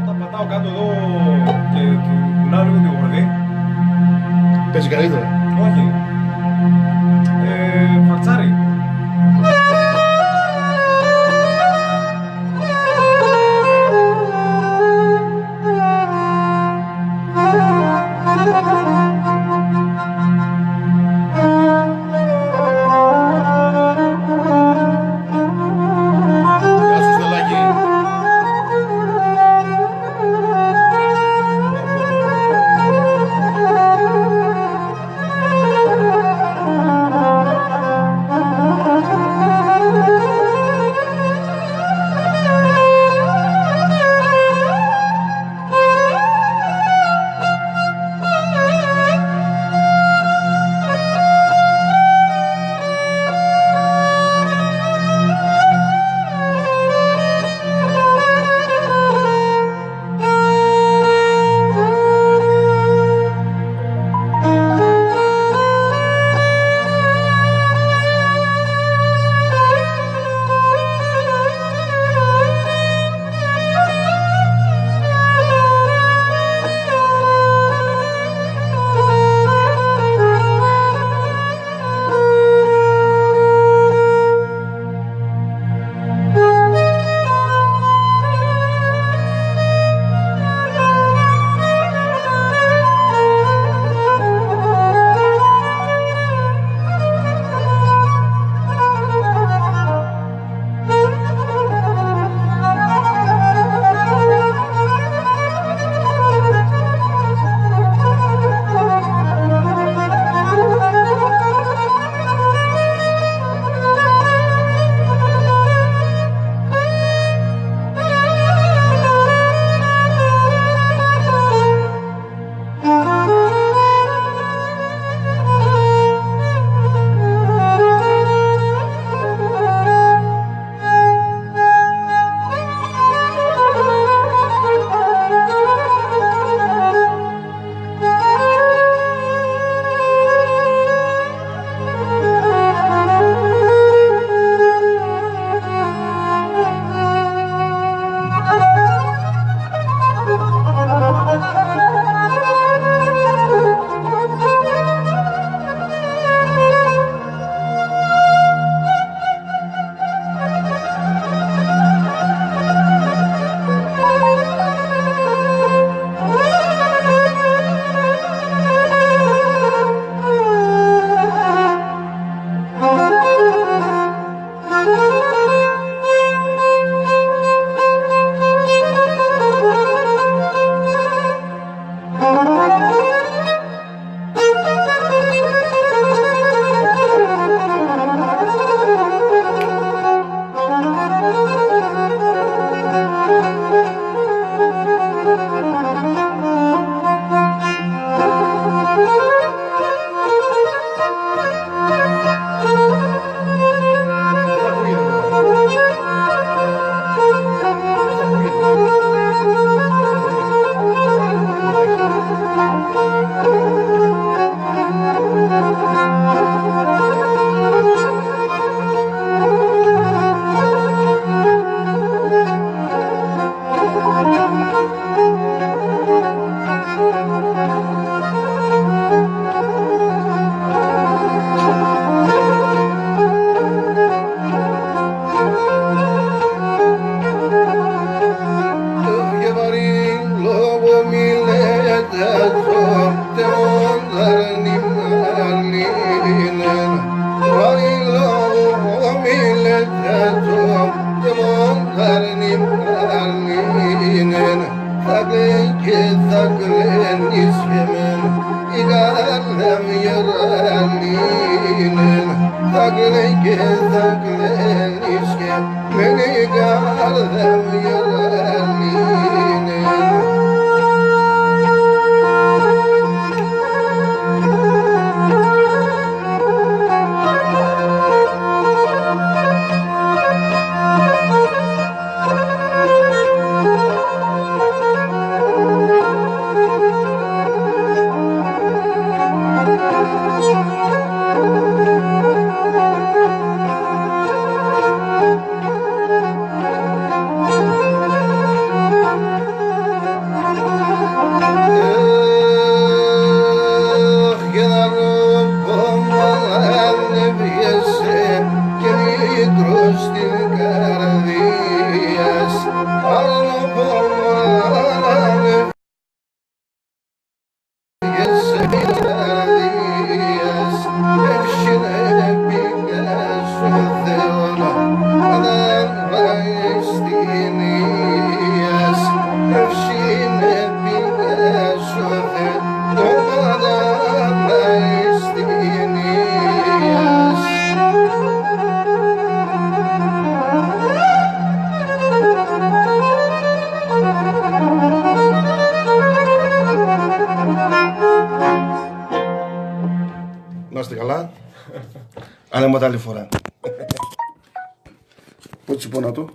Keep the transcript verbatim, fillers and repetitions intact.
Όταν πατάω κάτω εδώ και κου-, κουνάω λίγο την γορδή. Παίζει καλύτερα. Όχι. Ε, φαλτσάρει. Γεια σου, Στελάκη. Τ' εμόν δαρνίν' αρνίνεν, βαρύλο ο μη λε τ' εμόν, τ' εμόν δαρνίν' αρνίνεν, θα κλαίν' και θα κλαίν' εις χ' εμέν, η καρδία μ' γερανίνεν, θα κλαίν' και θα κλαίν' εις χ' εμέν, η καρδία μ' γερανίνεν. Αχ, κι ένα ρούχο μ' ανέβιεσε και μη τρως την καρδία σ'. Άλλο ρούχο μ' ανέβιεσε και μη τρως την καρδία σ'. Ευσύνε πικρά σ' ο Θεόν, αδάμ' εις την ία σ'. Ευσύνε πικρά σ' ο Θεόν, αδάμ' εις την ία σ'. Να είστε καλά. Ανέμοτα, άλλη φορά. Πού τσιπώνα το;